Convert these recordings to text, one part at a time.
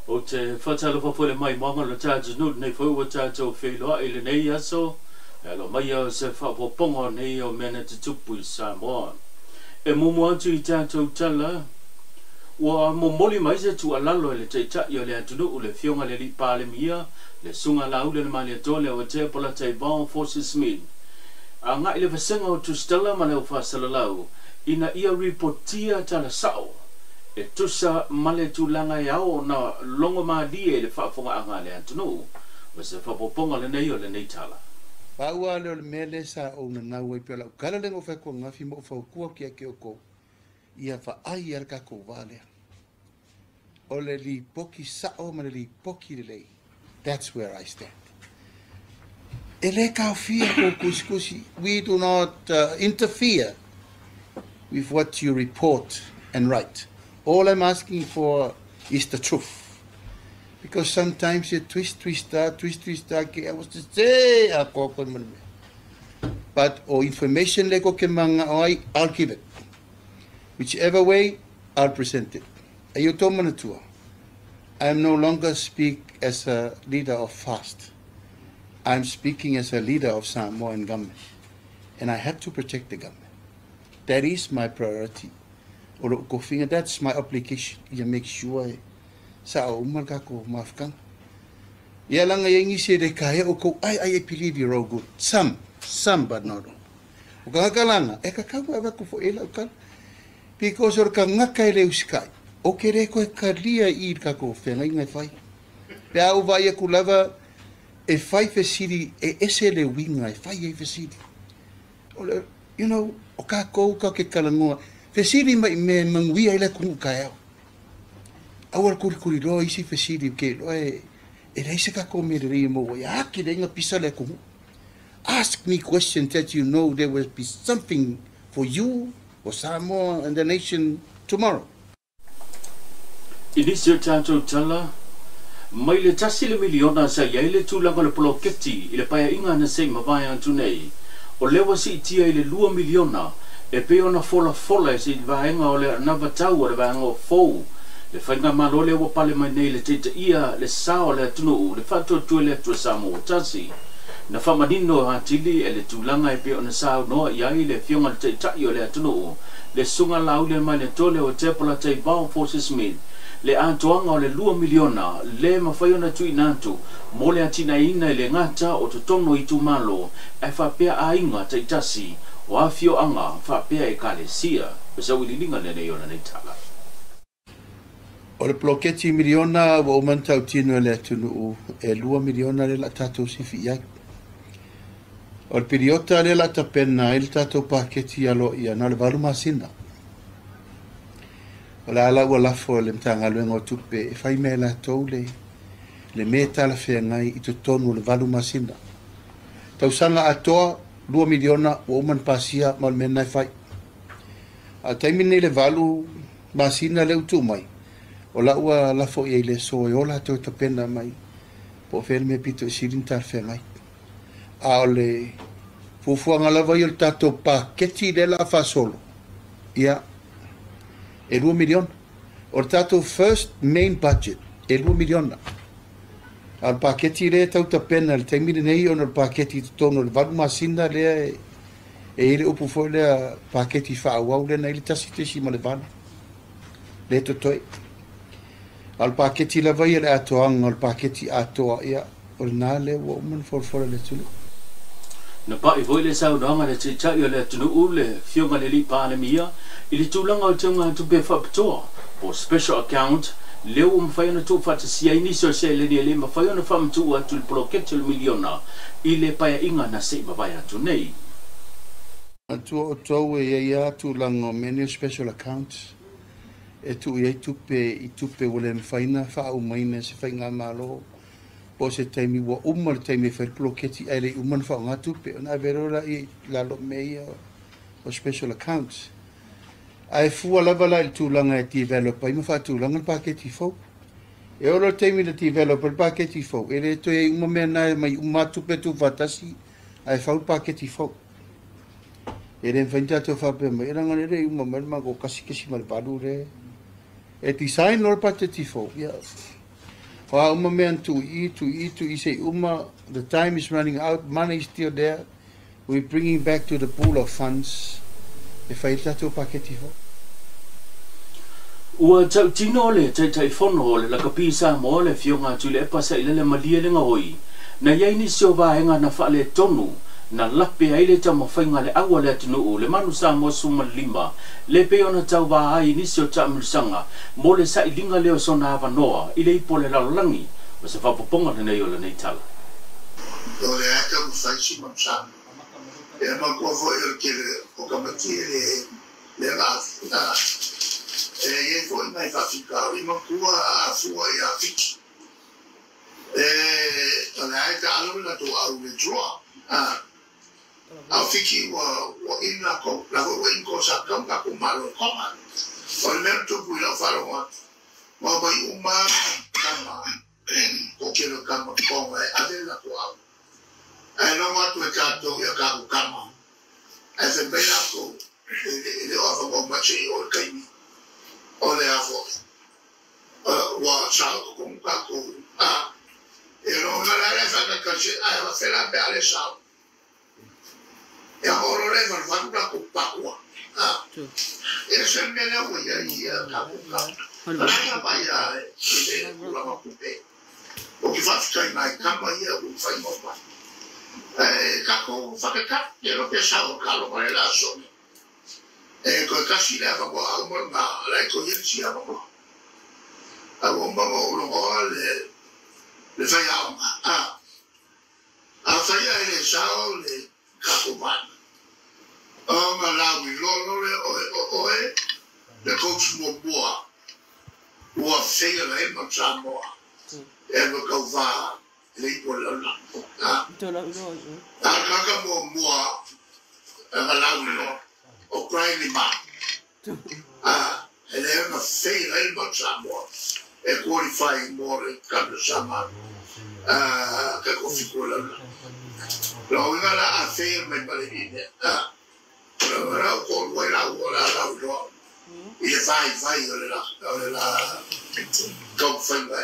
Ou te faatalofa foi le maimoaga o le tatou nei foi ua tatou feiloai i lenei aso e alo mai o se faaopoopoga nei o mea na tutupu i Samoa. E muamua atu i tatou tala, ua momoli mai se tuualalo e le Taitai o le atunuu, le Afioga i le Alii Palemia, le Susuga Laaulialemalietoa Leuatea Polataivao Fosi Smith, agai le vasega o Tusitala ma le Au Faasalalau ina ia ripotia tala sao e tusa ma le tulaga e ao ona logo malie i le faafofogaaga a le atunuu. O se faaopoopoga lenei o lenei tala. Pau lea o le mea lea sa ou nanau ai pe o lau kala lea na ou fai atu ananafi ma ou fautua atu ia te outou, ia vaai ia le tatou va lea. O le lipoti sao ma le lipoti lelei. That's where I stand. E le taofia kou tusitusi. We do not interfere with what you report and write. All I'm asking for is the truth. Because sometimes you twist, twist, twist, twist, ke I was to say, a ko ko mo. But o information le ko ke manga o ai, I'll give it. Whichever way, I'll present it. Ai o tō manatua. I am no longer speak as a leader of FAST. I'm speaking as a leader of Samoan government. And I have to protect the government. That is my priority. O lo kofinga, that's my obligation. Ia make sure e sa o uma ka ko mafkanga. Ia langa ia ngisi e ka he o ko I believe you're all good. Some but not all. O ka kalanga, e ka kau ava ko fo e lau kala. Because o ka ngaka e le uskai. O ke re koe kalia i ka ko whenga i ngai whai. Pe au vai e kulava e whai fesiri e ese le winga e whai e fesiri. O le, you know, o ka kou ka ke kalangoa. Fesiri mai me manguia i le kunu ka eo. Aua kuri kuri roa isi fesiri ke roa e e reise ka ko me re mo ia ki le nga pisa le kunu. Ask me questions that you know there will be something for you or Samoa and the nation tomorrow. I nisi o tatou tala, mai le 1 le miliona sa iai le tulaga o le poloketi i le paeaiga na se i mavae atu nei, o lea ua siitia i le 2 miliona e pei ona folafola e se vaega o le anavatau o le vaega o fou le faigamalo lea ua pale mai nei le taitaia le sa o le atunuu le Faatuatua i le Atua Samoa ua Tasi. Na faamanino atili e le tulaga e pei ona saunoa i ai le Afioga le Taitai o le atunuu, le Susuga Laaulialemalietoa Leuatea Polataivao Fosi Smith, le atoaga o le 2 miliona le mafai ona tuuina atu mo le atinaeina e le gata o totonu o itumalo ae faapea aiga taitasi o afioaga faapea ekalesia. O sauiliiliga lenei o lenei tala. O le poloketi miliona ua uma ona tautino e le atunuu e 2 miliona lea la tatou sifi i ai. O le piliota lea la tapena ai le tatou paketi aloaia na o le 8 masina. O le ala ua lafo e le Matagaluega o Tupe e fai mea e latou le mea talafeagai i totonu o le 8 masina. Tausaga atoa 2 miliona ua uma ona pasia ma o le mea lena e fai. A o le taimi lenei le 8 masina lea ua tuu mai, o lau ua lafo i ai le aso e o latou e tapena mai po o fea le mea pito i sili ona talafeagai. A o le fuafuaga lava ia o le tatou paketi lea o le a faasolo, ia, e 2 miliona. O le tatou first main budget e 2 miliona. A o le paketi lea e tau tapena i le taimi lenei ona o le paketi i totonu o le 8 masina lea e i ai le upu foi lea paketi faaauau lea na i ai le 1.8 lea totoe. A o le paketi lava ia le atoaga o le paketi atoa ia o lena lea ua uma ona folafola i le atunuu. Na pa'i foi le saunoaga le Taitai o le atunuu, le Afioga i le Alii Palemia, i le tulaga o teugatupe faapitoa po special account lea ua mafai ona tuufaatasia ai nisi o seleni e le mafai ona faamatuu atu i le poloketi o le miliona i le paeaiga na se i mavae atu nei. Manatua outou e i ai lava tulaga o mea nei o special accounts e tuu i ai tupe i tupe ua le mafai ona faaaumaina e se faigamalo po o se taimi ua uma le taimi e fai le poloketi ae le i uma ona faaaoga tupe ona ave loa lea i lalo o mea ia o special accounts. Ae fua lava la i le tulaga e develop ai ma faatulaga le paketi fou. E oo loa le taimi na develop ai le paketi fou, e le toe ai uma mea na e mai uma lava tupe tuufaatasi ae fau le paketi fou. E le mafai ona tatou faapea mai, e leaga o lea e le i uma mai le matou 1.8 lea e design loa le paketi fou. Ia, O a uma mea na tu'i tu'i tu'i se'i uma, the time is running out, money is still there, we bringing back to the pool of funds e fai ai le tatou paketi fou. Ua tautino le Taitaifono o le Lakapi Samoa le Afioga Tuilaepa Sailele Malielegaoi, na i ai nisi o vaega na faaletonu na lape ai le taumafaiga a le au a le atunuu le Manu Samoa 15 le pei ona tauvā ai nisi o taamilosaga mo le sailiga lea o sona avanoa i le ipu o le lalolagi. O se faaopoopoga lenei o lenei tala. O lea e taumafai si Manu Samoa. E manatua foi o le tele o tamaiti e le le ga e iai foi nai faafitauli matua afua ia Fiti. E o lea e taalo le latou au le draw. A o Fiti ua in lakou, la foi ua in ko sa kau tatou malo e koma. O le mea na tupu i lau faalogo atu, ua aumai uma tama ko tele o tama konga e ave le latou au. Ae logo atu e tatou ia tatou tama. Ae fai mai latou e le o avanoa mai seia oo i le taimi o le a foi. Ua sao i totonu tatou a e logo la le faatalitali ae faafela pe a le sao. Ia olo le valuvalu latou paua. E se mea lea ua i ai ia tatou tama. O le a mai i le tulaga tupe. Ou te faafetai nai tama ia ua fai mau mai. Ae tatou fatatali, le iloa pe sao o taaloga le la aso. E toe tasi le avanoa a uma lena, la e toe i ai le isi avanoa. Ae ua uma ona ou logoa le faiaoga. Afai ae le sao le tatou vaega, ona lauiloa loa lea oe o oe le coach muamua ua fail ai ma Samoa e alu e tauvā i le ipu o le lalolagi. A le tagata muamua na lauiloa o Brian Lima, e le ona fail ai ma Samoa e qualify mo le taamilosaga ka 7 o le lalolagi. Lona uiga la a fail mai ma le mea, lona u toalua ai laua o le a lauiloa i le vaivai o le la taumafaiga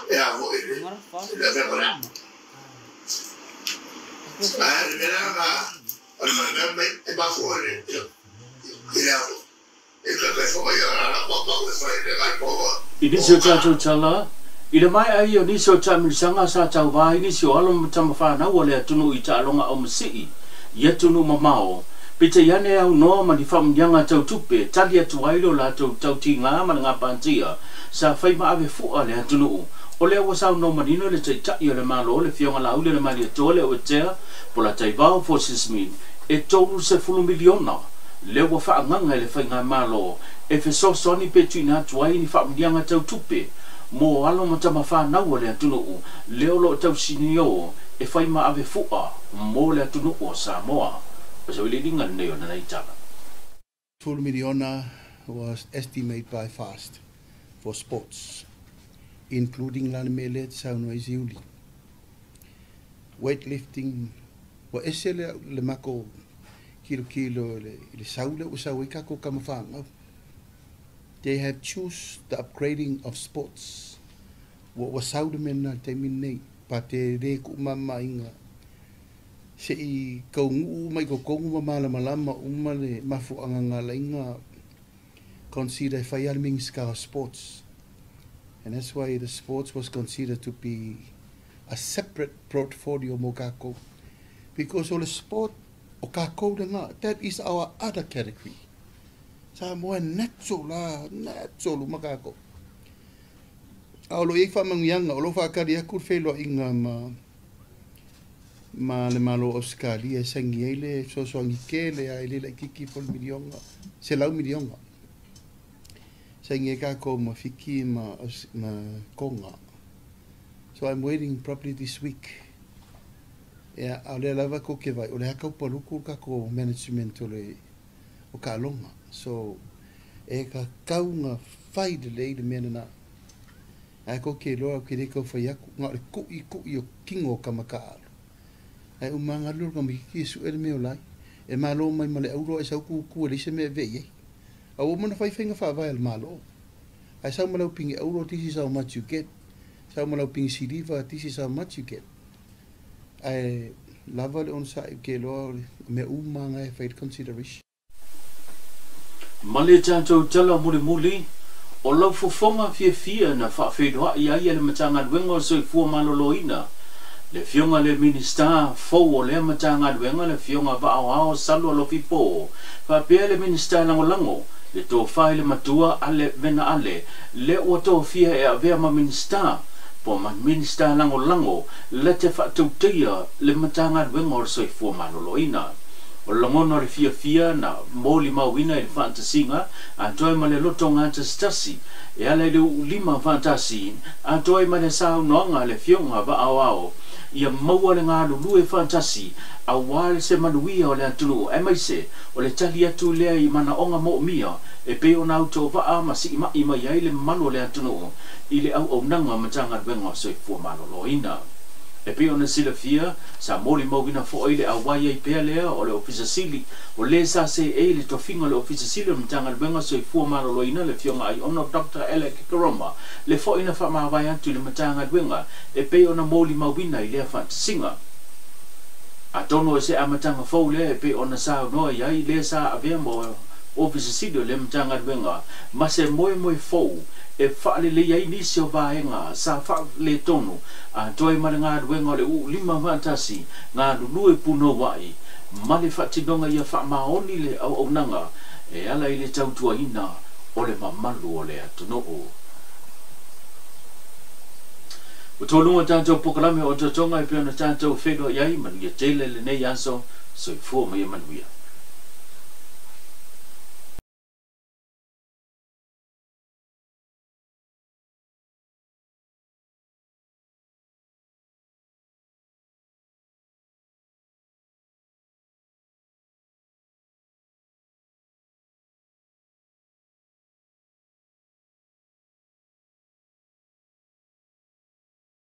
e a foi le avega o le ago. Ae le mea lea o le mea mai e mafua i le ago i le taitaifono ia la papa e fai le nai. I nisi o tatou tala, i le maea ai o nisi o taamilosaga sa tauvā ai nisi o alo ma tama fanau a le atunuu i taaloga aomasii i atunuu mamao, peitai ane e aunoa ma ni faamuniaga tau tupe e tali atu ai lo latou tautigā ma le gapatia sa fai ma ave fua le atunuu. O lea ua saunoa manino le Taitai o le Malo le Afioga Laaulialemalietoa Leuatea Polataivao Fosi Smith e 30 miliona lea ua faaagaga e le faigamalo e fesoasoani pe tuuina atu ai ni faamuniaga tau tupe mo alo ma tama fanau a le atunuu lea o loo tausiniō e fai ma ave fua mo le atunuu o Samoa. O se auiliiliga lenei o lenei tala. 10 miliona was estimated by FAST for sports, including la le mea lea e te saunoa ai Siuli. Weightlifting, ua ese le, le mako kilokilo i le sau lea ua sau ai kākou tama fanau. They have choose the upgrading of sports. Ua sau le mea lena i le taimi lenei, pa te lē kuumamāiga se'i kauguu mai totonu ma malamalama uma le mafuaaga na ala ai ona consider e fai lava le Minisita o Sports. And that's why the sports was considered to be a separate portfolio mo kākou. Because o le sport o kākou lena, that is our other category. Samoa e natural la, natural uma kākou. A o lo o i ai faamanuiaga, o lo o faatali atu le feiloaiga ma le Malo o Ausetalia e saini ai le fesoasoani tele lava e le laitiiti po o le miliona, 100 miliona. Saini ai kākou ma Fiti ma Tonga. So I'm waiting probably this week. Ia, a o lea lava tou te vaai, o le a tau paluku le tatou management o le o taaloga. So, e tatau ona fai lelei le mea lena. Ae tou te iloa ou te le tau fai atu, na o le tu'i tu'i o tino o tama taalo. Ae uma lava alu le tamaitiiti e sue le mea o la ai. E malo mai ma le auloa e sau tutu e leai se mea e ave i ai. A ua uma ona fai faiga faavae a le Malo. Ae sau ma lau pine auloa, this is how much you get. Sau ma lau pigisiliva, this is how much you get. Ae lava le onosai ou te iloa o mea uma lava na e fai le consideration. Ma le tatou tala mulimuli, o lau fofoga fiafia na faafeiloai ai e le Matagaluega o le Soifua Maloloina le Afioga i le Minisita fou o lea Matagaluega, le Afioga Vaaoao Salu Alofipo, faapea le Minisita Lagolago, le Tofa i le Matua Ale Vena Ale, lea ua tofia e avea ma Minisita po ma Minisita Lagolago la te faatautaia le Matagaluega o le Soifua Maloloina. O le lagona o le fiafia na molimauina i le faatasiga atoa ma le loto gatasitasi e ala i le uulima faatasi atoa ma le saunoaga a le Afioga Vaaoao ia maua le galulue faatasi auā se manuia o le atunuu aemaise o le tali atu lea i manaoga moomia e pei ona autovaa ma siimai mai ai le mamalu o le atunuu i le auaunaga Matagaluega o Soifua Maloloina. E pei ona silafia, sa molimauina foi le auai ai pea lea o le Ofisa Sili o lē sa seei le tofiga o le Ofisa Sili o le Matagaluega Soifua Maloloina, le Afioga Aiono Dr Alec Koroma, le foi na faamavae atu i le Matagaluega e pei ona molimauina i lea faatasiga. Atonu o se amataga fou lea e pei ona saunoa i ai lē sa avea ma Ofisa Sili o lea Matagaluega ma se moemoe fou e faalelei ai nisi o vaega sa faaletonu atoa ma le galuega o le uulima faatasi galulue punouai ma le faatinoga ia faamaoni le auaunaga e ala i le tautuaina o le mamalu o le atunuu. Ua toluga tatou polokalame o otootoga e pei ona tatou feiloai ai, manuia tele lenei aso, soifua ma ia manuia.